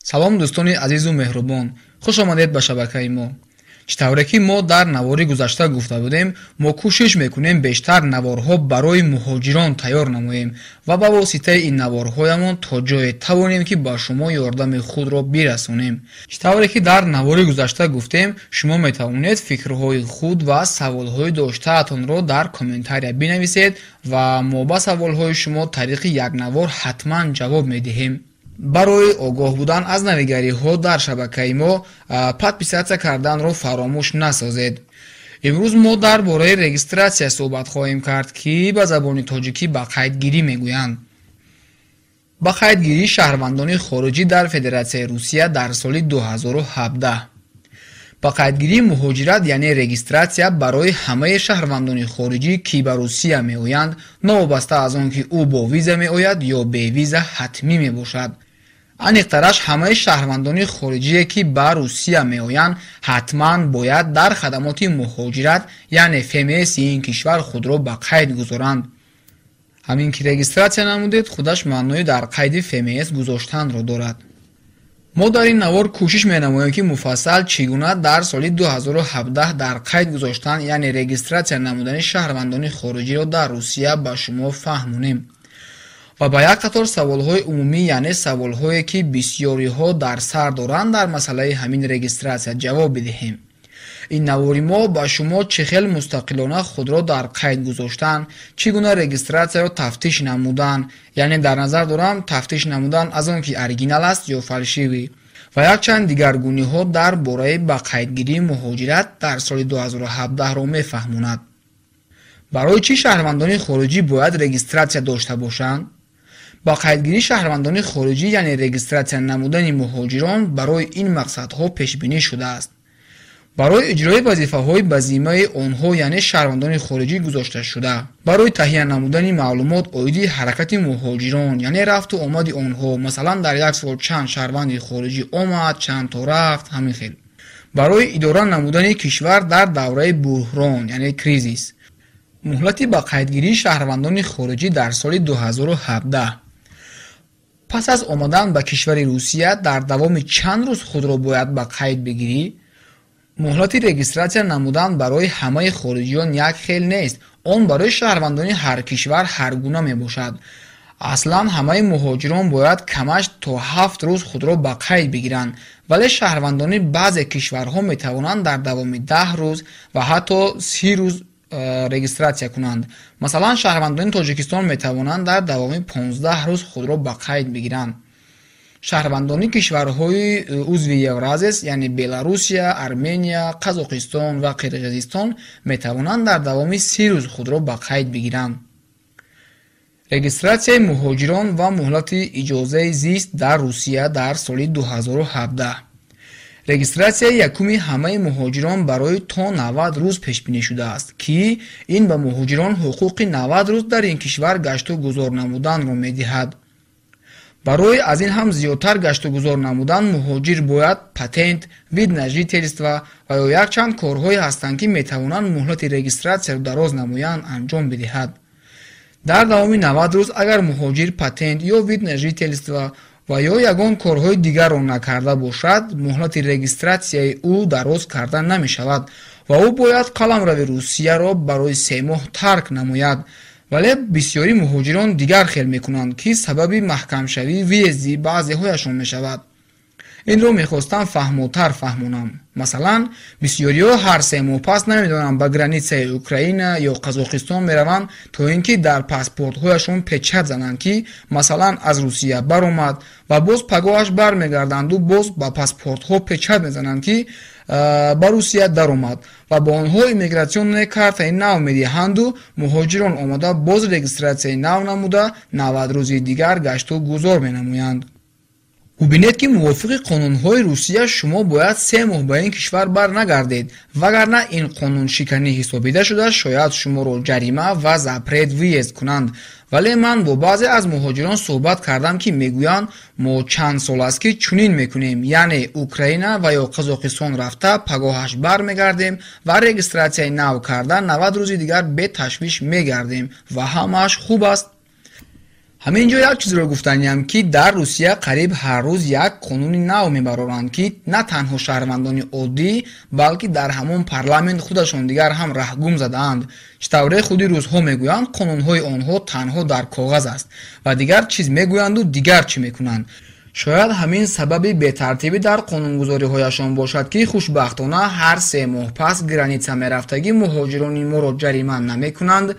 Салом, дӯстони азизу меҳрубон, хуш омадед ба шабакаи мо. Чӣ тавре ки мо дар навори гузашта гуфта будем, мо кӯшиш мекунем бештар наворҳо барои муҳоҷирон тайёр намоем ва ба воситаи ин наворҳоямон то ҷое тавонем, ки ба шумо ёрдами худро бирасонем. Чӣ тавре ки дар навори гузашта гуфтем, шумо метавонед фикрҳои худ ва саволҳои доштаатонро дар комментария бинависед ва мо ба саволҳои шумо тариқи як навор ҳатман ҷавоб медиҳем. Барои огоҳ будан аз навигариҳо дар шабакаи мо подписаться карданро фаромӯш насозед. Имрӯз мо дар бораи регистратсия суҳбат хоҳем кард, ки ба забони тоҷикӣ ба қайдгирӣ мегӯянд. Ба қайдгирии шаҳрвандони хориҷӣ дар Федератсияи Русия дар соли 2017. Ба қайдгирии муҳоҷират, яъне регистратсия, барои ҳамаи шаҳрвандони хориҷӣ, ки ба Русия меоянд, новобаста аз он ки ӯ бо виза меояд ё бевиза, ҳатмӣ мебошад. Аниқтараш, ҳамаи шаҳрвандони хориҷие, ки ба Русия меоянд, ҳатман бояд дар хадамоти муҳоҷират, яъне ФМС ин кишвар худро ба қайд гузоранд. Ҳамин ки регистратсия намудед, худаш маънои дар қайди ФМС гузоштанро дорад. Мо дар ин навор кӯшиш менамоем, ки муфассал чӣ гуна дар соли 2017 дар қайд гузоштан, яъне регистратсия намудани шаҳрвандони хориҷиро дар Русия ба шумо фаҳмонем ва ба як қатор саволҳои умумӣ, яъне саволҳое, ки бисёриҳо дар сар доранд, дар масъалаи ҳамин регистратсия ҷавоб бидиҳем. Ин навори мо ба шумо чӣ хел мустақилона худро дар қайд гузоштан, чӣ гуна регистратсияро тафтиш намудан, яъне дар назар дорам тафтиш намудан аз он ки оригинал аст ё фальшивый, ва якчанд дигаргуниҳо дар бораи ба қайдгирии муҳоҷират дар соли 2017-ро мефаҳмонад. Барои чӣ шаҳрвандони хориҷӣ бояд регистратсия дошта бошанд? Ба қайдгирии шаҳрвандони хориҷӣ, яъне регистратсия намудани муҳоҷирон, барои ин мақсадҳо пешбинӣ шудааст. Барои иҷрои вазифаҳои ба зиммаи онҳо, яъне шаҳрвандони хориҷӣ, гузошташуда, барои таҳия намудани маълумот оиди ҳаракати муҳоҷирон, яъне рафту омади онҳо, масалан, дар як сол чанд шаҳрванди хориҷӣ омад, чанд то рафт, ҳамин хел. Барои идора намудани кишвар дар давраи буҳрон, яъне кризис. Муҳлати ба қайдгирии шаҳрвандони хориҷӣ дар соли 2017. Пас аз омадан ба кишвари Русия дар давоми чанд рӯз худро бояд ба қайд бигирӣ? Муҳлати регистратсия намудан барои ҳамаи хориҷиён як хел нест. Он барои шаҳрвандони ҳар кишвар ҳар гуна мебошад. Аслан ҳамаи муҳоҷирон бояд камаш то 7 рӯз худро ба қайд бигиранд, вале шаҳрвандони баъзе кишварҳо метавонанд дар давоми 10 рӯз ва ҳатто 30 рӯз регистратсия кунанд. Масалан, шаҳрвандони Тоҷикистон метавонанд дар давоми 15 рӯз худро ба қайд бигиранд. Шаҳрвандони кишварҳои узви Евразес, яъне Беларусия, Армения, Қазоқистон ва Қирғизистон, метавонанд дар давоми 30 рӯз худро ба қайд бигиранд. Регистратсияи муҳоҷирон ва муҳлати иҷозаи зист дар Русия дар соли 2017. Регистратсияи якуми ҳамаи муҳоҷирон барои то 90 рӯз пешбинӣ шудааст, ки ин ба муҳоҷирон ҳуқуқи 90 рӯз дар ин кишвар гашту гузор намуданро медиҳад. Барои аз ин ҳам зиёдтар гаштугузор намудан муҳоҷир бояд патент, вид на жительство ва ё якчанд корҳое ҳастанд, ки метавонанд муҳлати регистратсияро дароз намоянд, анҷом бидиҳад. Дар давоми 90 рӯз агар муҳоҷир патент ё вид на жительство ва ё ягон корҳои дигарро накарда бошад, муҳлати регистратсияи ӯ дароз карда намешавад ва ӯ бояд қаламрави Русияро барои 3 моҳ тарк намояд. Вале бисёри муҳоҷирон дигар хел мекунанд, ки сабаби маҳкамшавии въезд и баъзеҳояшон мешавад. Инро мехостам фаҳмотар фаҳмонам. Масалан, бисёриҳо ҳар 3 моҳ пас, намедонам, ба граница и Украина ё Қазоқистон мераванд, то ин ки дар паспортҳояшон печать зананд, ки масалан аз Русия баромад, ва боз пагоҳаш бармегарданду боз ба паспортҳо печать мезананд, ки ба Русия даромад, ва ба онҳо иммиграционная картаи нав медиҳанду муҳоҷирон омада боз регистратсияи нав намуда, 90 рӯзи дигар гашту гузор менамоянд. Бубинед, ки мувофиқи қонунҳои Русия шумо бояд 3 моҳ ба ин кишвар барнагардед, вагарна ин қонуншиканӣ ҳисобида шуда, шояд шуморо ҷарима ва запрет въезд кунанд. Вале ман бо баъзе аз муҳоҷирон суҳбат кардам, ки мегӯянд, мо чанд сол аст, ки чунин мекунем, яъне Украина ва ё Қазоқистон рафта, пагоҳаш бармегардем ва регистратсияи нав карда, 90 рӯзи дигар беташвиш мегардем ва ҳамааш хуб аст. Ҳамин ҷо як чизро гуфтаниям, ки дар Русия қариб ҳар рӯз як қонуни нав мебароранд, ки на танҳо шаҳрвандони оддӣ, балки дар ҳамон парламент худашон дигар ҳам раҳгум задаанд. Чӣ тавре худи русҳо мегӯянд, қонунҳои онҳо танҳо дар коғаз аст ва дигар чиз мегӯянду дигар чӣ мекунанд. Шояд ҳамин сабаби бетартибӣ дар қонунгузориҳояшон бошад, ки хушбахтона ҳар 3 моҳ пас граница мерафтагӣ муҳоҷирони моро ҷарима намекунанд,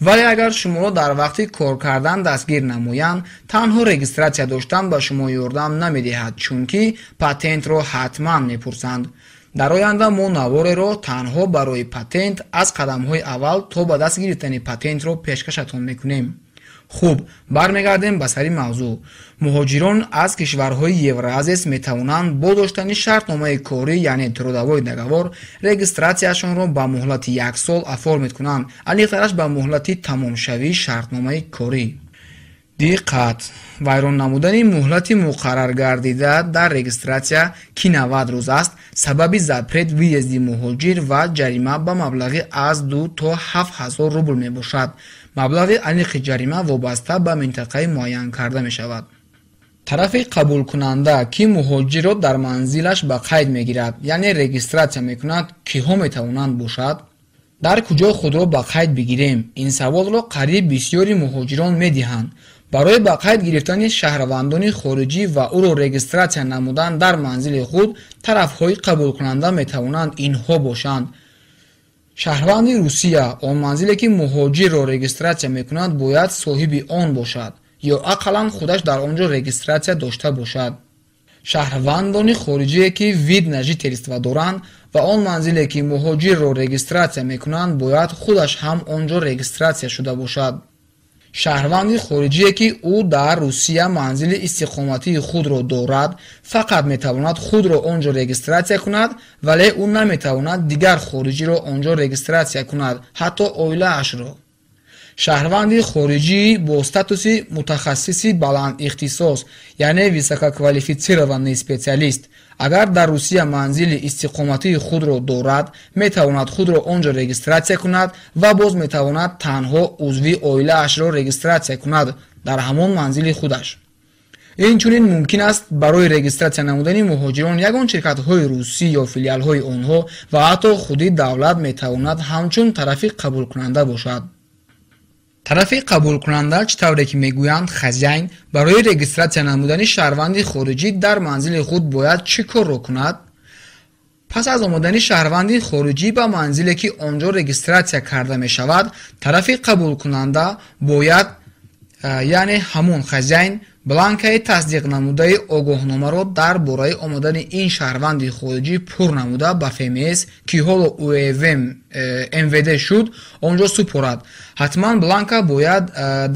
вале агар шуморо дар вақти кор кардан дастгир намоянд, танҳо регистратсия доштан ба шумо ёрдам намедиҳад, чунки патентро ҳатман мепурсанд. Дар оянда мо навореро танҳо барои патент аз қадамҳои аввал то ба даст гирифтани патентро пешкашатон мекунем. Хуб, бармегардем ба сари мавзӯъ. Муҳоҷирон аз кишварҳои Евразес метавонанд бо доштани шартномаи корӣ, яъне трудовой договор, регистратсияшонро ба муҳлати 1 сол оформить кунанд, аниқтараш ба муҳлати тамомшавии шартномаи корӣ. Диққат! Вайрон намудани муҳлати муқарраргардида дар регистратсия, ки 90 рӯз аст, сабаби запрет въезди муҳоҷир ва ҷарима ба маблағи аз 2 то 7 ҳазор рубл мебошад. Маблағи аниқи ҷарима вобаста ба минтақаи муайян карда мешавад. Тарафи қабулкунанда, ки муҳоҷирро дар манзилаш ба қайд мегирад, яъне регистратсия мекунад, киҳо метавонанд бошад? Дар куҷо худро ба қайд бигирем? Ин саволро қариб бисёри муҳоҷирон медиҳанд. Барои ба қайд гирифтани шаҳрвандони хориҷӣ ва ӯро регистратсия намудан дар манзили худ, тарафҳои қабулкунанда метавонанд инҳо бошанд. Шаҳрванди Русия, он манзиле ки муҳоҷирро регистратсия мекунад, бояд соҳиби он бошад ё ақаллан худаш дар он ҷо регистратсия дошта бошад. Шаҳрвандони хориҷие ки вид на жительство доранд ва он манзиле ки муҳоҷирро регистратсия мекунанд, бояд худаш ҳам он ҷо регистратсия шуда бошад. Шаҳрванди хориҷие ки ӯ дар Русия манзили истиқоматии худро дорад, фақат метавонад худро он ҷо регистратсия кунад, вале ӯ наметавонад дигар хориҷиро он ҷо регистратсия кунад, ҳатто оилаашро. Шаҳрванди хориҷӣ бо статуси мутахассиси баландихтисос, яъне высококвалифицированный специалист, агар дар Русия манзили истиқоматии худро дорад, метавонад худро он ҷо регистратсия кунад ва боз метавонад танҳо узви оилаашро регистратсия кунад дар ҳамон манзили худаш. Инчунин мумкин аст барои регистратсия намудани муҳоҷирон ягон ширкатҳои русӣ ё филиалҳои онҳо ва ҳатто худи давлат метавонад ҳамчун тарафи қабулкунанда бошад. Тарафи қабулкунанда, чӣ тавре ки мегӯянд, хазяйн, барои регистратсия намудани шаҳрванди хориҷӣ дар манзили худ бояд чӣ корро кунад? Пас аз омадани шаҳрванди хориҷӣ ба манзиле ки он ҷо регистратсия карда мешавад, тарафи қабулкунанда бояд, яъне ҳамон хазяйн, бланкаи тасдиқ намудаи огоҳномаро дар бораи омадани ин шаҳрванди хориҷӣ пур намуда ба ФМС, ки ҳоло УВ МВД шуд, он ҷо супорад. Ҳатман бланка бояд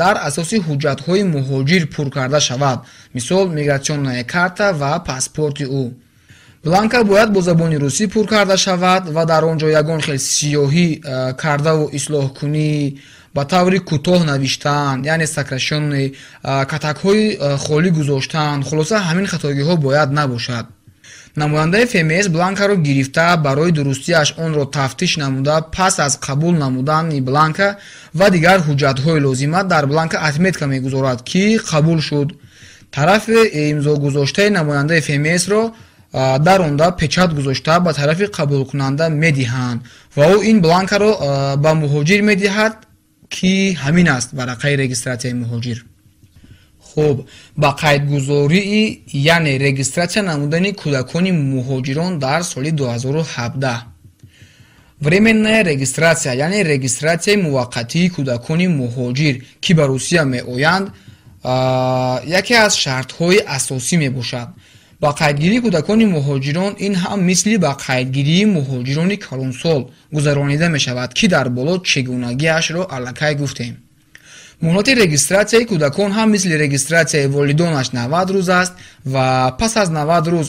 дар асоси ҳуҷҷатҳои муҳоҷир пур карда шавад, мисол миграционная карта ва паспорти ӯ. Бланка бояд бо забони русӣ пур карда шавад ва дар он ҷо ягон хел сиёҳӣ кардаву ислоҳкунӣ, ба таври кӯтоҳ навиштан, яъне сокращённый, катакҳои холӣ гузоштан, хулоса ҳамин хатогиҳо бояд набошад. Намояндаи ФМС бланкаро гирифта, барои дурустиаш онро тафтиш намуда, пас аз қабул намудани бланка ва дигар ҳуҷҷатҳои лозима дар бланка отметка мегузорад, ки қабул шуд. Тарафи имзогузоштаи намояндаи ФМС-ро дар онда печат гузошта ба тарафи қабулкунанда медиҳанд ва ӯ ин бланкаро ба муҳоҷир медиҳад, ки ҳамин аст варақаи регистратсияи муҳоҷир. Хуб, ба қайдгузории, яъне регистратсия намудани кӯдакони муҳоҷирон дар соли 2017. Временная регистрация, яъне регистратсияи муваққатии кӯдакони муҳоҷир, ки ба Русия меоянд, яке аз шартҳои асосӣ мебошад. Ба қайдгирии кӯдакони муҳоҷирон ин ҳам мисли ба қайдгирии муҳоҷирони калонсол гузаронида мешавад, ки дар боло чегунагиашро аллакай гуфтем. Муҳлати регистратсияи кӯдакон ҳам мисли регистратсияи волидонаш 90 рӯз аст ва пас аз 90 рӯз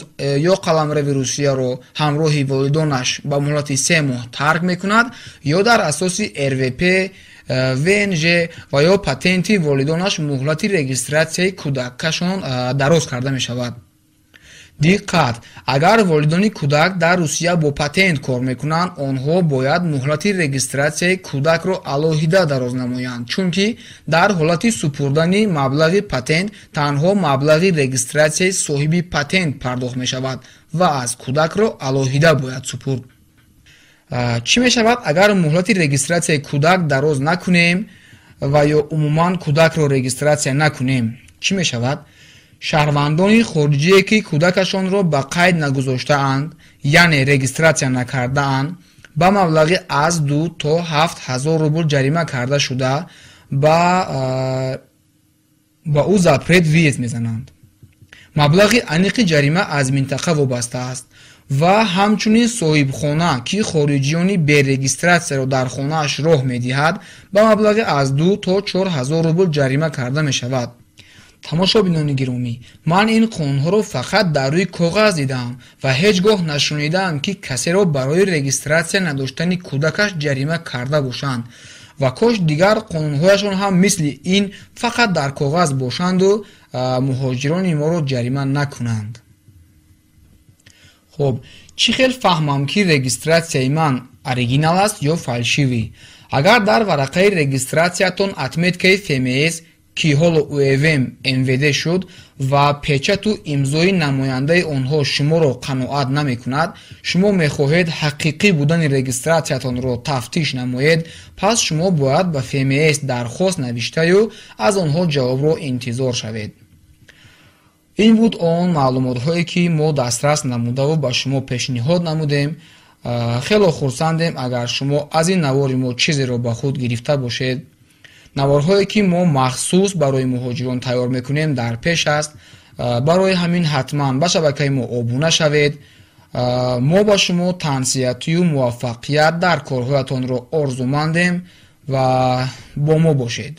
ё қаламрави Русияро ҳамроҳи волидонаш ба муҳлати 3 моҳ тарк мекунад, ё дар асоси РВП, ВНЖ ва ё патенти волидонаш муҳлати регистратсияи кӯдакашон дароз карда мешавад. Диққат! Агар волидони кӯдак дар Русия бо патент кор мекунанд, онҳо бояд муҳлати регистратсияи кӯдакро алоҳида дароз намоянд, чунки дар ҳолати супурдани маблағи патент танҳо маблағи регистратсияи соҳиби патент пардохт мешавад ва аз кӯдакро алоҳида бояд супурд. Чӣ мешавад, агар муҳлати регистратсияи кӯдак дароз накунем ва ё умуман кӯдакро регистратсия накунем? Чӣ мешавад? Шаҳрвандони хориҷие, ки кӯдакашонро ба қайд нагузоштаанд, яъне регистратсия накардаанд, ба маблағи аз 2 то 7 ҳазор рубл ҷарима карда шуда, ба ӯ запрет въезд мезананд. Маблағи аниқи ҷарима аз минтақа вобаста аст ва ҳамчунин соҳибхона, ки хориҷиёни берегистратсияро дар хонааш роҳ медиҳад, ба маблағи аз 2 то 4 ҳазор рубл ҷарима карда мешавад. Тамошобинони гиромӣ, ман ин қонунҳоро фақат дар рӯи коғаз дидаам ва ҳеҷ гоҳ нашунидаам, ки касеро барои регистратсия надоштани кӯдакаш ҷарима карда бошанд ва кош дигар қонунҳояшон ҳам мисли ин фақат дар коғаз бошанду муҳоҷирони моро ҷарима накунанд. Хуб, чӣ хел фаҳмам, ки регистратсияи ман оригинал аст ё фальшивый? Агар дар варақаи регистратсиятон отметкаи ФМС, ки ҳоло УВМ МВД шуд, ва печату имзои намояндаи онҳо шуморо қаноат намекунад, шумо мехоҳед ҳақиқӣ будани регистратсиятонро тафтиш намоед, пас шумо бояд ба ФМС дархост навиштаю аз онҳо ҷавобро интизор шавед. Ин буд он маълумотҳое, ки мо дастрас намудаву ба шумо пешниҳод намудем. Хело хурсандем, агар шумо аз ин навори мо чизеро ба худ гирифта бошед. Наворҳое, ки мо махсус барои муҳоҷирон тайёр мекунем, дар пеш аст. Барои ҳамин ҳатман ба шабакаи мо обуна шавед. Мо ба шумо тансиҳатию муваффақият дар корҳоятонро орзумандем ва бо мо бошед.